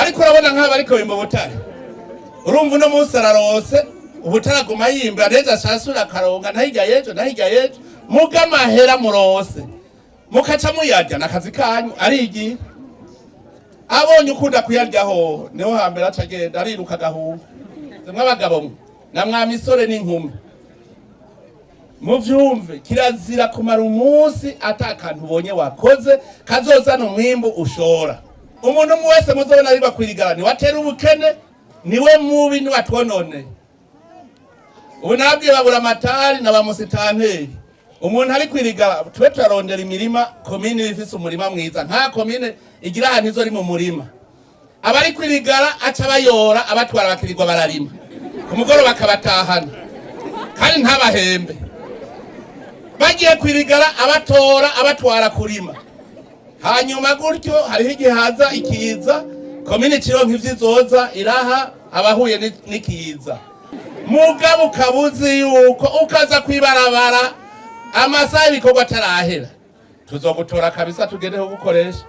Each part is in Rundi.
Ariko urabona nk'aba ariko bimba ubutare, urumva uno munsi ararose ubutare aguma yimbura, n'ejo ashasura akaronka, na hirya y'ejo na hirya y'ejo. Muga amahera murose mukaca muyarya n'akazi kanyu, arigira abonye ukunda kuyaryaho niho hambere aca agenda ariruka agahunga. Mwe abagabo mwe na mwa misore n'inkumi muvyumve, kirazira kumara umunsi ata kantu ubonye wakoze kazozana umwimbu ushora. Umuntu umwe wese muzobona ari bakwirigara niwe atera ubukene, niwe mubi, niwe atwonone. Ubu nabwiye babura amatari na ba musitanteri, umuntu ari kwirigara tube turarondera imirima. Komine iba ifise umurima mwiza, nta komine igira ahantu izori mu murima. Abari kwirigara aca bayora abatwara bakirirwa bararima, ku mugoroba akabatahana kandi ntabahembe. Bagiye kwirigara abatora abatwara kurima, hanyuma gutyo hariho igihe haza ikiza, komine cironka ivyizoza iraha abahuye n'ikiza. Mugabo ukabuzi yuko ukaza kwibarabara amasaha ibikorwa atarahera, tuzogutora kabisa tugeneho gukoresha.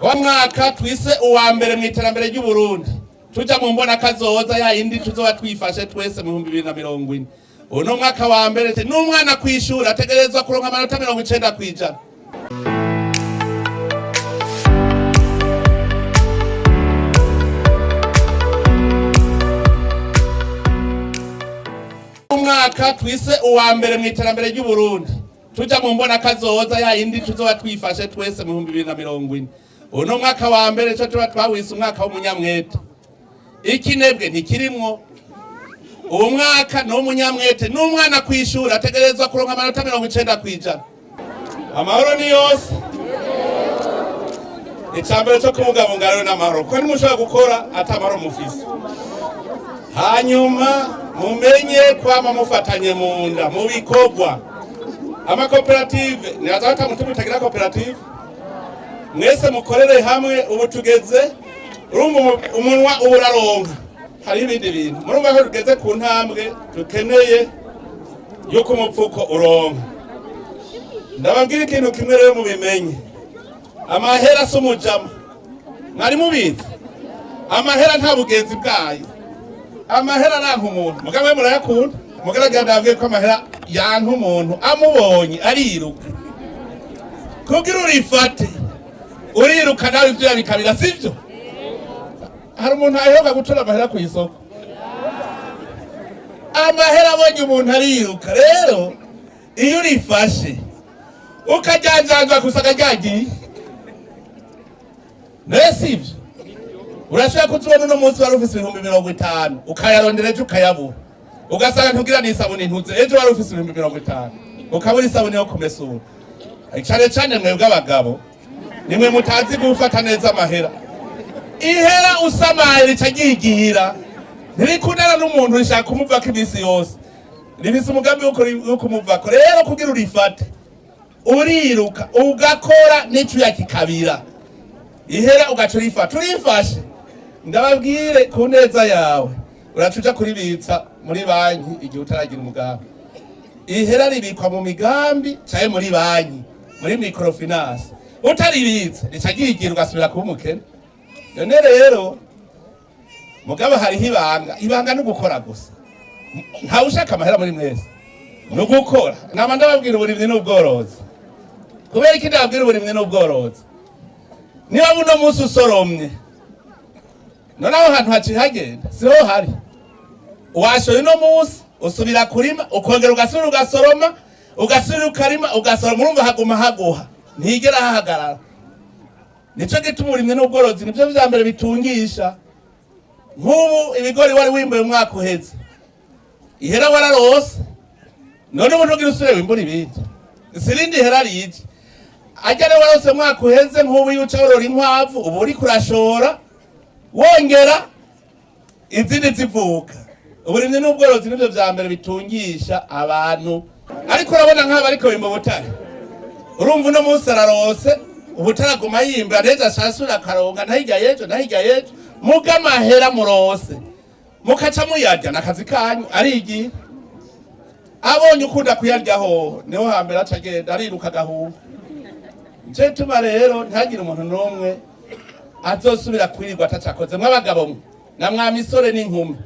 Kwa mwaka twise uwa mbere mu iterambere ry'u Burundi, tuja mu mbona kazoza ya yindi tuzoba twifashe twese mu 2040. Uno mwaka wa mbere n'umwana kwishura ategerezwa kuronka amanota 90%. Umwaka twise uwa mbere mu iterambere ry'u Burundi, tuja mu mbona kazoza ya yindi tuzoba twifashe twese mu 2040. Uno mwaka wa mbere cyo tuba twawise umwaka w'umunyamwete, ikinebwe ntikirimwo. Uwo mwaka ni umunyamwete, n'umwana kwishura ategerezwa kuronka amanota 90%. Amahoro ni yose. Icambere cyo kubungabunga rero n'amahoro, kuko ntimushobora gukora ata amahoro mufise. Hanyuma mumenye kwama mufatanye mu nda mu bikorwa. Amakoperative nibaza ko mutima utagira koperative, mwese mukorere hamwe. Ubu tugeze urumva umunwa ubu uraronka, hariho ibindi bintu murumva ko tugeze ku ntambwe dukeneye yuko umupfuko uronka. Ndababwira ikintu kimwe rero mubimenye, amahera si umujama, mwari mubizi? Amahera nta bugenzi bwayo, amahera aranka umuntu. Mugabo we murayakunda, mugaragara ndababwiye ko amahera yanka umuntu, amubonye ariruka. Kugira urifate uriruka nawe ivyo yabikabira, sivyo? Hari umuntu aheruka gutora amahera ku isoko, amahera abonye umuntu ariruka. Rero iyo urifashe ukajanjanja gusa akaryagiye, nawe sivyo? Urashobora kutubona uno munsi wari ufise 50,000 ukayarondera ejo ukayabura, ugasanga ntugira n'isabuni ntuze, ejo wari ufise 50,000 ukabura isabuni yo kumesura. Cane cane mwebwe abagabo nimwe mutazi gufata neza amahera. Ihera usamaye rica ryigira, ntirikundana n'umuntu, rishaka kumuvako iminsi yose, rifise umugambi wo kumuvako. Rero kugira urifate uriruka ugakora n'icuya kikabira, ihera ugaca urifata. Urifashe ndababwire ku neza yawe, uraca uja kuribitsa muri banki igihe utaragira umugambi. Ihera ribikwa mu migambi canke muri banki, muri microfinance. Utaribitse rica ryigira ugasubira kuba umukene. None rero mugabo hariho ibanga, ibanga ni ugukora gusa. Ntawe ushaka amahera muri mwese, ni ugukora. Nama ndababwira uburimyi n'ubworozi. Kubera iki ndababwira uburimyi n'ubworozi? Niba buno munsi usoromye, none aho hantu haciye hagenda siho hari washoye uno munsi, usubira kurima ukongera ugasubira ugasoroma, ugasubira ukarima ugasoroma, urumva haguma haguha, ntigera hahagarara. Nico gituma uburimyi n'ubworozi nivyo vya mbere bitungisha. Nk'ubu ibigori wari wimbuye umwaka uheze, ihera wararose, none ubu ntugira usubire wimbura ibindi, sirindi ihera rije. Ajya rero warose umwaka uheze, nk'ubu iyo uca worora inkwavu ubu uriko urashora wongera izindi zivuka. Uburimyi n'ubworozi nivyo vya mbere bitungisha abantu. Ariko urabona nk'aba ariko bimba ubutare, urumva uno munsi ararose ubutare aguma yimbura, n'ejo ashasura akaronka, na hirya y'ejo na hirya y'ejo. Muga amahera murose mukaca muyarya n'akazi kanyu, arigira abonye ukunda kuyaryaho niho hambere aca agenda ariruka agahunga. Nico gituma rero ntihagire umuntu n'umwe Azosubira kwirirwa atacakoze. Mw'abagabo mwe na mwa misore n'inkumi,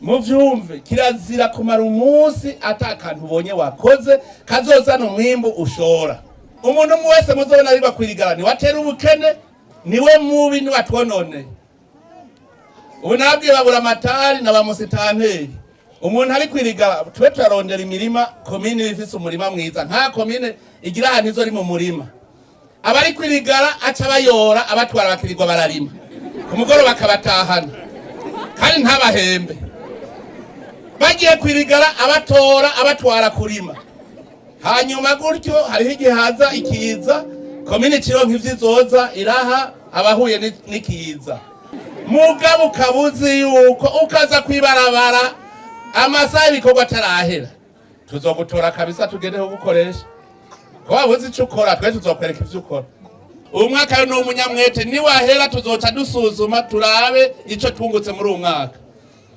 muvyumve, kirazira kumara umunsi ata kantu ubonye wakoze kazozana umwimbu ushora. Umuntu umwe wese muzobona arirwa kwirigara niwe atera ubukene, niwe mubi, niwe atwonone. Ubu nabwiye babura amatari na ba musitanteri, umuntu ari kwirigara, tube turarondera imirima. Komine iba ifise umurima mwiza, nta komine igira ahantu izo ri mu murima. Abari kwirigara aca bayora, abatwara, bakirirwa bararima, ku mugoroba akabatahana kandi ntabahembe. Bagiye kwirigara, abatora, abatwara kurima. Hanyuma gutyo hariho igihe haza ikiza, komine cironka ivyizoza iraha abahuye n'ikiza. Mugabo ukabuzi yuko ukaza kwibarabara amasaha ibikorwa atarahera, tuzogutora kabisa, tugeneho gukoresha ko wabuze ico ukora. Twe tuzokwereka ivyo ukora. Uyu mwaka ni umunyamwete, niwahera tuzoca dusuzuma, turabe ico twungutse muri uyu mwaka.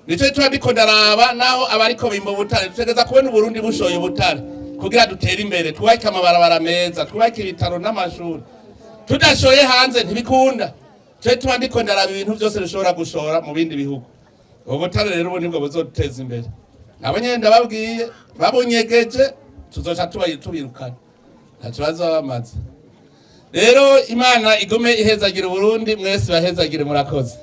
Nico tuba ndiko ndaraba naho abariko bimba ubutare. Dutegereza kubona Uburundi bushoye ubutare kugira dutere imbere, twubake amabarabara meza, twubake ibitaro n'amashuri. Tudashoye hanze ntibikunda. Twe tuba ndiko ndaraba ibintu byose dushobora gushora mu bindi bihugu. Ubutare rero ubu nibwo buzoduteza imbere. Nabo nyene ndababwiye, babunyegeje tuzoca tubirukana, ntaco bazoba bamaze. Rero Imana igume ihezagira Uburundi, mwese bahezagire. Murakoze.